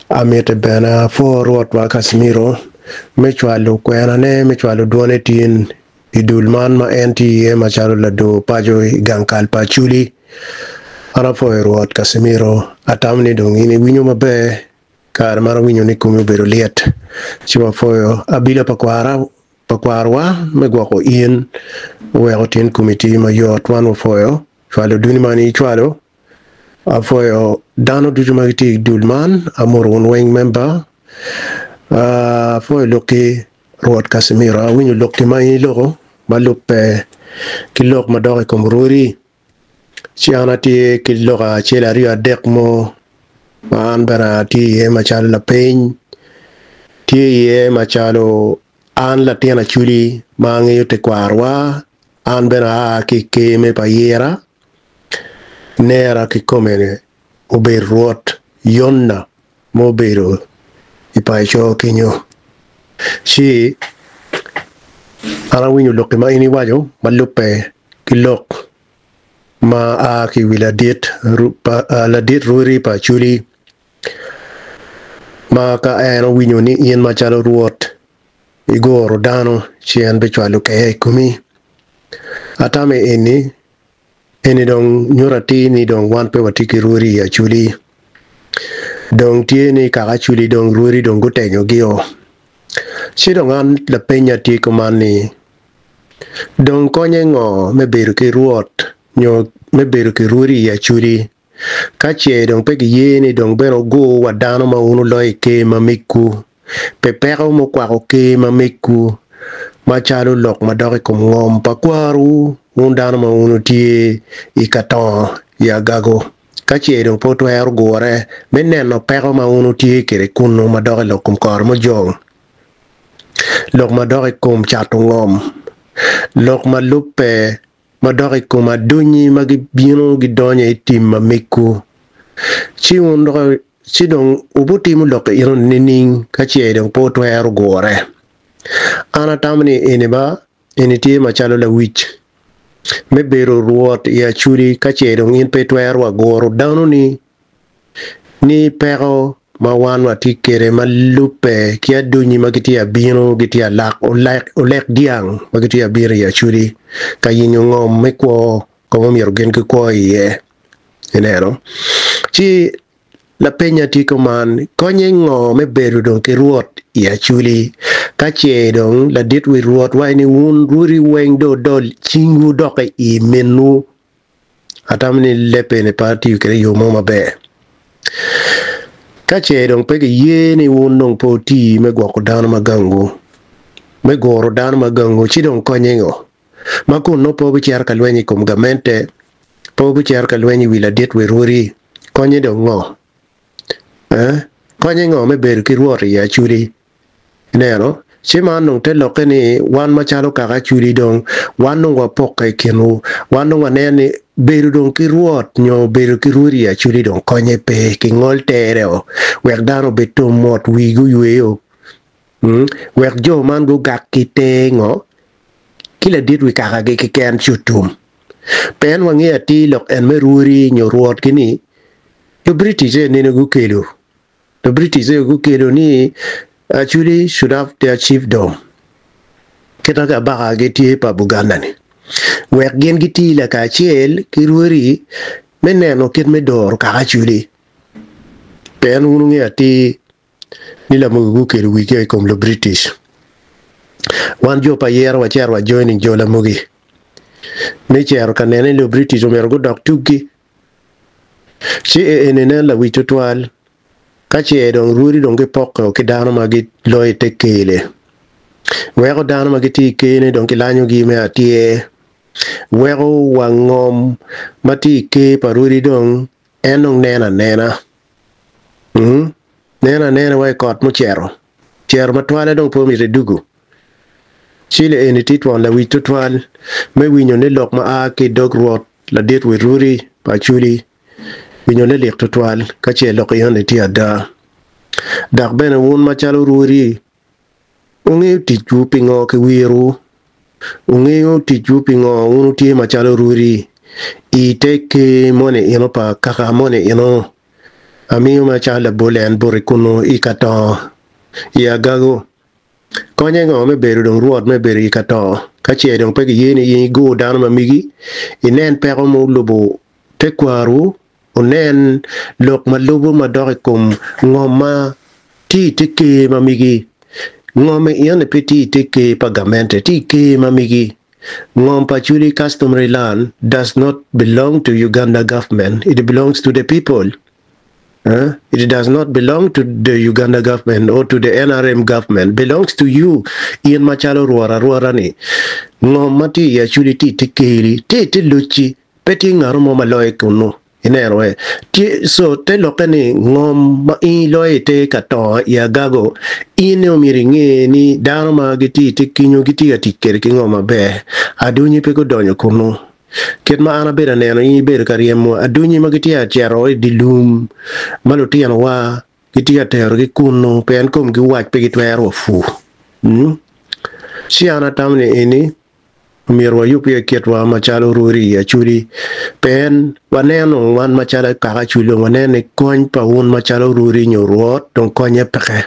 Amiti bene apwo Rwotwa Casimiro me cwalo kwenane me cwalo dwone tin i dul man ma en tye iye macalo lador paco i gang kal pa Acholi. An apwoyo Rwot Casimiro, atamo ni dong in iwinyo maber kare ma awinyo ni komi obedo lyet. Ci wapwoyo abila pa kwara pa kwarowa me gwoko in oweko tin komi tye mayot. Wan wapwoyo cwalo duni man icwalo. Apwoyo dano ducu ma gitye i dul man, amoto wun weng memba. Apwoyo lokki Rwot Casimiro, awinyo lokki ma in iloko ma lubbe ki lok madok i kom rwodi. Ci an atye ki lok acel aryo adek mo ma an bene atye iye macalo lapeny, tye iye macalo an latin Acholi ma angeyo tekwarowa, an bene aa ki i ker me pa Yira. Nera kikome-ni obedo Rwot Yonna ma obedo i paco kenyo. Ci an awinyo lokki ma in iwaco ma lubbe ki lok ma a ki i wi ladit rwodi pa Acholi, ma ka en owinyo ni in macalo Rwot iguro dano, ci en bicwalo keya i komi. Atamo eni Eni dong nyuto atir ni dong wan pe watye ki rwodi i Acholi. Dong tye ni kaka Acholi dong rwodi dong gutenyogi-o. Ci dong an lapenya tye kuman ni, dong konye ngo me bedo ki rwot nyo me bedo ki rwodi i Acholi? Ka ce dong pe giye ni dong bene wugur wa dano ma wun wuloyo i ker ma migwu, pi peko mukwako ker ma migwu, macalo lok ma dok i kom ngom pa kwarowu, wun dano ma wun wutye i ka tongo i agago, ka ce dong pe wutwero gure me neno peko ma wun wutye kwede kunnu ma dok i lok kom kore mujong, lok ma dok i kom cato ngom, lok ma lubbe Madok i kom adonyi ma gibino gidonyo i tim ma migwu, ci wun dok ci dong wubitimo lok eno-ni nining ka ce dong pe wutwero gure? An atamo ni eni ba eni tye macalo lawic me bedo rwot i Acholi ka ce dong in pe itwero wa guro danoni ni peko ma wan watye kwede ma lubbe ki adonyi ma gitye abino gitye alak olek dyang ma gitye abino i Acholi ka yenyo ngom me kwo ka ma myero gin gikwo iye. Ineno? Ci lapenya tye kuman, konye ngo me bedo dong ki Rwot i Acholi ka ce dong ladit wi Rwot waci ni wun rwodi weng dong wudol cingwu dok i minwu Atamo ni lebbe-ni pe atiyo kwede i yo mo maber. Ka ce dong pe giye ni wun dong pe wuti me gwoko dano ma gangwu, me guro dano ma gangwu, ci dong konye ngo? Ma kun nongo pe wubicito ka lweny i kom gamente, pe wubicito ka lweny i wi ladit wi rwodi, konye dong ngo? Eh? Konye ngo me bedo ki Rwot i Acholi? Ineno? Ci man dong te lokke ni wan macalo kaka Acholi dong wan dong wapokke i kinwu. Wan dong waneno ni bedo dong ki Rwot nyo bedo ki Rwodi i Acholi dong konye pe. Kingol tere-o wek dano obed tom mot wigi oyweyo. Mm, wek jo man gugak ki te ngo? Ki ladit wi kakagi keken ci otum. Pien wangeyo atir lok en me Rwodi nyo Rwotgi ni jo British aye nene gukelo. The British aye gukelo ni Acholi should have their chiefdom kita ki abaka gi tye pa Buganda ni wek gin giti lakacel ki rwodi me neno kit me doro kaka Acholi pien wun wungeyo atir ni lamogi gukelo wigi i kom lu British wan jo pa Yero wacito wa joining jo lamogi me cito ka neno ni lu British omyero gudok tuggi Ci eni nen lawic tutwal, ka ce dong rwodi dong gipoko ki dano ma giloyo i te ker-ni, weko dano ma gitye i ker-ni dong kilanyogi me atyer, weko wa ngom ma tye i ker pa rwodi dong en dong nen anena, nen anena wa i kot mucito, cito matwale dong pe omito edugo. Ci eni tye twon lawic tutwal me winyo ni lok ma a ki i dog Rwot Ladit wi rwodi pa Acholi winyo ne lik tutwal ka ce lok enoni tye ada. Dok bene wun macalo rwodi wungeyo ticwu pingo kiwirowu? Wungeyo ticwu pingo wun wutye macalo rwodi i te ker moni eno pa kaka moni eno? Amiyo macalo labol en boti kunnu i ka to i agago. Konye ngo me bedo dong rwot me bedo i ka to ka ce dong pe giye ni in igur dano ma migi, inen peko ma olubo tekwarwu, wunen lok ma lubo ma dok i kom ngom ma tye i te ker ma migi. Ngom eni pe tye i te ker pa gamente, tye i ker ma migi. Ngom pa Acholi customary land does not belong to Uganda government, it belongs to the people. It does not belong to the Uganda government or to the NRM government, belongs to you in macalo rwot arwota ni. Ngom ma tye i Acholi tye i te kerri, tye i te locci, pe tye ngato mo ma loye kunnu. Ineno ee? Tye, so te lokke ni ngom ma in iloyo i te ka tongo i agago, in aye omyero inge ni dano ma gitye i te kinyo gitye ka tic kwede ki ngom maber. Adunyi pe gudonyo kunnu. Kit ma an abedo aneno in ibedo ka ryemo adunyi ma gitye ka cito i dye lum ma lutinowa gitye ka terogi kunnu pien komgi wac pe gitwero wa pur. Ci an atamo ni eni Omyero wayub iye kitwa macalo rwodi i Acholi, pien waneno wan macalo kaka Acholi dong waneno ni kony pa wun macalo rwodi nyo rwot dong konye peke.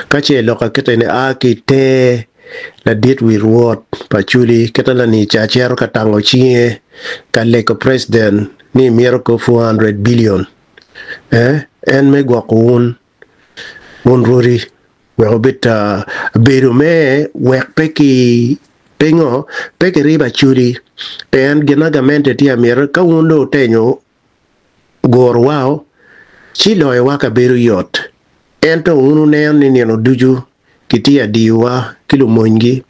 Ka ce lok akite ni a ki i te ladit wi rwot pa Acholi kite lani ca cito ka tango cinge ka lego president ni mito ko 400 billion eh en me gwoko wun wun rwodi. Wek obed bedo me wek pe ki pingo pe kiribo acoli pien gin ma gamente tye amito ka wun dong wutenyo guro wao ci loyo wa ka bedo yot ento wun wuneno ni nino ducu kitye adiyowa ki lumonygi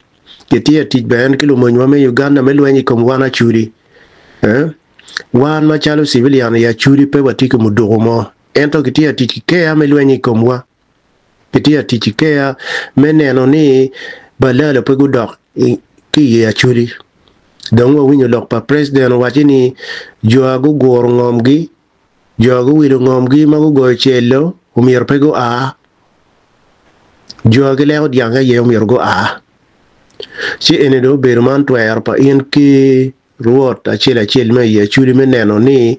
kitye atic bene ki lumonywa me Uganda me lweny i kom wan acoli wan macalo civilian i acoli pe watye ki muduku mo ento kitye atic ki keya me lweny i komwa. Gitye ka tic ki keya me neno ni balalo pe gudok ki i Acholi. Dong wawinyo lok pa president owaco ni jo a guguro ngomgi, jo a guwilo ngomgi ma gugoyo celo omyero pe gua, jo a gileko dyang aye omyero gua. Ci eni dong obedo man twero pa in ki Rwot acel acel me i Acholi me neno ni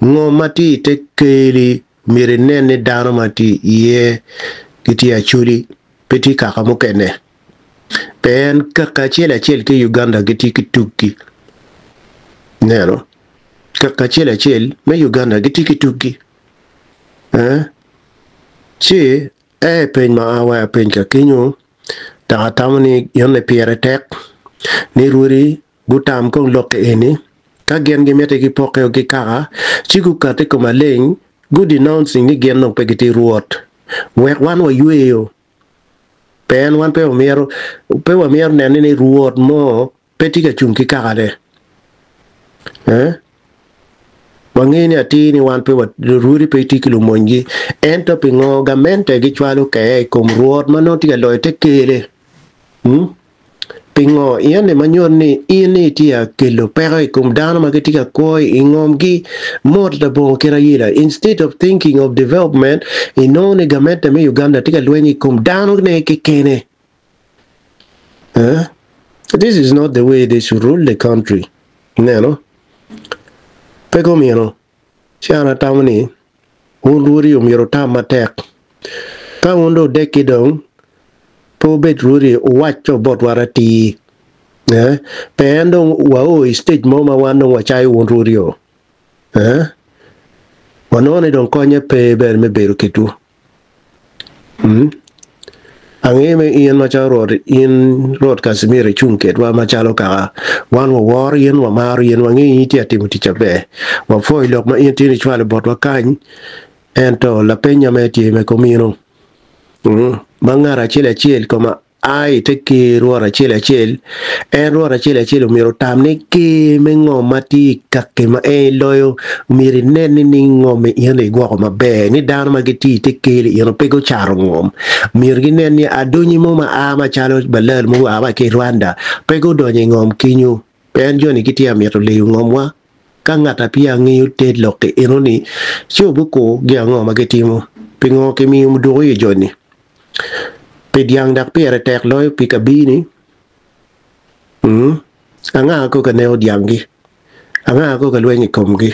ngom ma tye i te ker-ri Myero inen ni dano ma tye iye gitye acholi, pe tye kaka mukene. Pien kaka acel acel ki i Uganda gitye ki tuggi. Ineno? Kaka acel acel me Uganda gitye ki tuggi. Eh? Ci, ee peny ma a wa apeny ka kenyo, dok atamo ni ene pire tek ni rwodi Gutam kong lok eni, Ka gin gimiti gipokke ki kaka, ci gukatti kom aleng, gu denouncing ni gin dong pe gitye rwot. Wek wan wayweyo. Pien wan pe wamyero, pe wamyero nene ni rwot mo pe tye ka cung ki kakane. Eh? Wangeyo ni atir ni wan pe wa, rwodi pe tye ki lumonygi. Ento pingo gamente gicwalo kee i kom rwot ma nongo tye ka loyo te kere? Hmm? Pingo ene ma nyuto ni in itye ka kelo peko i kom dano ma gitye ka kwo i ngomgi mot labongo kit ayela? Instead of thinking of development, inongo ni gamente me Uganda tye ka lweny i kom danone kekene. This is not the way they should rule the country. Ineno? Pe gumino. Ci an atamo ni, wun rwodi omyero wutam matek. Ka wun dong wudekki dong, pe wubed rwodi wuwac co botwa atir. Eh, pe en dong wao i stage mo ma wan dong wacayo wun rwodi-o. Eh, wanongo ni dong konye pe bene me bedo kitwu. Angeyo me in macalo Rwot, in Rwot Casimir icung kedwa macalo kaka. Wan waworo in, wamaro in, wangeyo in itye ka timo tic aber. Wapwoyo lok ma in tye icwalo botwa kany, ento lapenya mere tye me komino ma ngat acel acel koma A i te ker rwot acel acel, en rwot acel acel omyero otam ni ker me ngom ma tye i kaki ma en eloyo myero inen ni ni ngom-mi eno egwoko maber, ni dano ma gitye i te ker-ri eno pe gucato ngom. Myero ginen ni adonyi mo ma a macalo balal mogo a wa ki i Rwanda pe gudonyo i ngom kenyo pien joni gitye ka mito leyo ngomwa. Ka ngat a peya ngeyo te lok-ki eno-ni ci obikur gin ango ma gitimo? Pingo kimiyo muduku i joni? Pi dyang dok pire tek loyo pi kabini. Anga ko ka neko dyanggi? Anga ko ka lweny i komgi?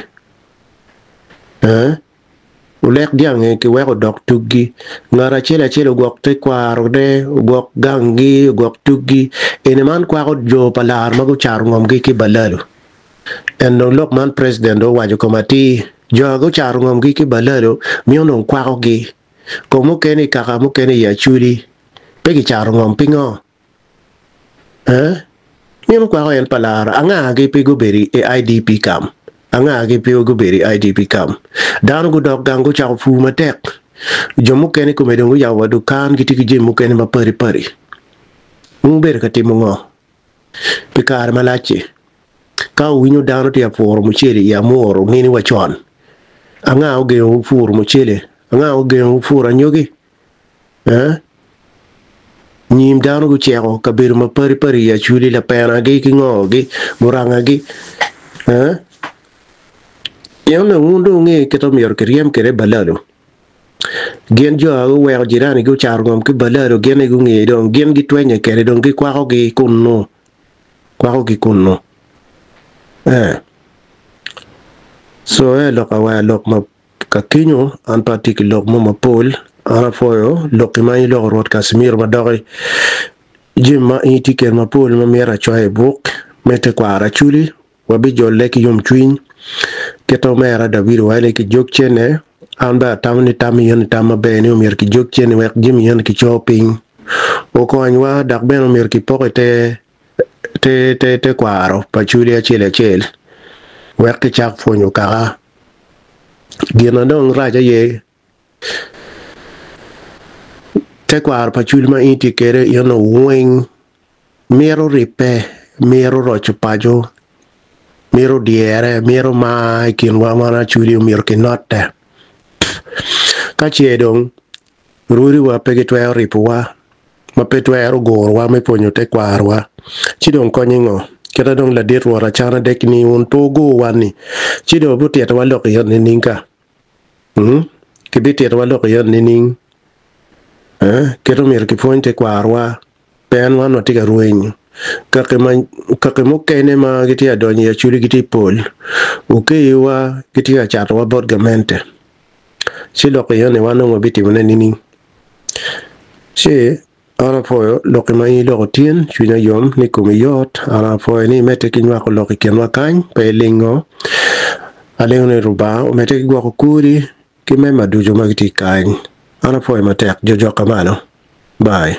Olek dyangi kiweko odok tuggi. Ngat acel acel ogwok tekwarone, ogwok ganggi, ogwok tuggi. Eni man kwako jo pa lar ma gucato ngomgi ki balalo. En dong lok man president dong owaco kom atir. Jo a gucato ngomgi ki balalo miyo dong kwakogi. Kom mukene i kaka mukene i Acholi pe gicato ngom pingo? Eh? Meno kwako en pa laro. Angagi pe gubedo i IDP camp? Angagi pe gubedo i IDP camp? Dano gudok gang gucako pur matek. Jo mukene kome dong guyabo wa dukan gitye ki jami mukene mapadi padi. Wun wubedo ka timo ngo pi kare malac-ci? Ka wuwinyo dano tye ka puro mucele i Amuru, ngini wa con. Anga ogengowu puro mucele? Anga ogengowu puro anyogi? Eh? Nyim dano guceko kabedo mapadipadi i Acholi, lapenagi ki ngogi, murangagi. Eh? Pien onongo wun dong wungeyo kit ma myero kiryem kwede balalo. Gin jo a guweko jirani gucato ngom ki balalo, gin aye gungeyo dong gin gitwenye kwede dong gikwakogi kunnu, kwakogi kunnu. Eh. So eh lok awer lok ma Ka kenyo, an pe atye ki lok mo mapol. An apwoyo lokki ma in iloko Rwot Casimiro ma doki jami ma in itye kwede mapol ma myero acoya i buk me tekwaro Acholi. Wabijolle ki yomcwiny. Kit ma omera David owaco ni kijog cene, an bene atamo ni tam eni tam maber ni omyero kijog cene wek jami eni kico piny okonywa dok bene omyero kipok i te te tekwaro pa Acholi acel acel wek kicak pwonyo kaka. Gin ma dong rac aye tekwaro pa cwiny ma in itye kwede eno weng mito ribbe, mito roco paco, mito dyere, mito mar i kinwa wan acwali omyero kinotte. Ka ce dong rwodiwa pe gitwero ribowa ma pe twero gurowa me pwonyo tekwarowa, ci dong konye ngo? Kita dong ladit Rwot Acana dek ni wun pe wugur wan-ni, ci dong wubititowa lok iye nining ka? Hmm? Kibititowa lok iye nining? Eh, kit omyero kipwony tekwarowa, pien wan watye ka rwenyo. Kaki ma, kaki mukene ma gitye ka donyo i Acholi gitye pol, okeyiwa gitye ka catowa bot gamente. Ci lok iye ni wan dong wabitimone nining? Ci an apwoyo lokki ma in iloko tin, cwinya yom ni komi yot. An apwoyo ni imedde ki nywako lok i kinwa kany, pe ilingo. Alingo ni Rubanga omedde ki gwoko kodi ki mema ducu ma gitye kany. An apwoyo matek, jo jokka malo. Bye.